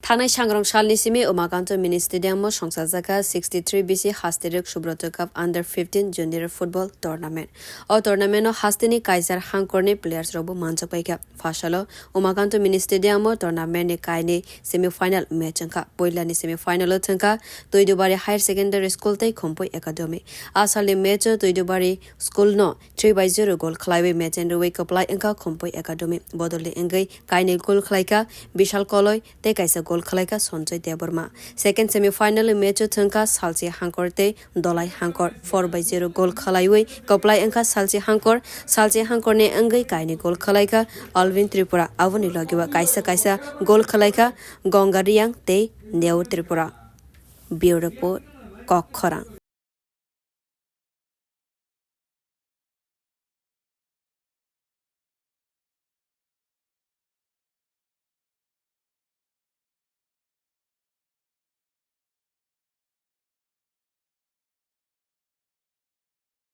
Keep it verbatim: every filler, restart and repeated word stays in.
Thangnai sangrong salni simi Umakanto Mini Stadium o songchajakha sixty-three B C Haste Rwk Subroto Cup Under fifteen Junior Football Tournament. O tournament o hasteni Kaiser hangkorni players rokbo manjakpaikha. Phasalo Umakanto Mini Stadium o tournament ni kainwi semi final match wngkha. Puilani semi final o thwngkha Tuidubari Higher Secondary School tei Khumpui Academy. A salni match o Tuidubari school no three by zero goal khlaiwi match and rwui kwplai wngkha Khumpui Academy. Bodolni wngwi kainwi goal khlaikha Bishal Koloi tei kaisa goal khlaikha Sanjoy Debbarma. Second semi final match o thwngkha Salchi Hangkor tei Dolai Hangkor. Four by zero goal khlaiwi kwplai wngkha Salchi Hangkor. Salchi Hangkorni wngwi kainwi goal khlaikha Alvin Tripura. Aboni logiwa kaisa kaisa goal khlaikha Gonga Riyang tei Neo Tripura. Bureau Report, Kok Khorang.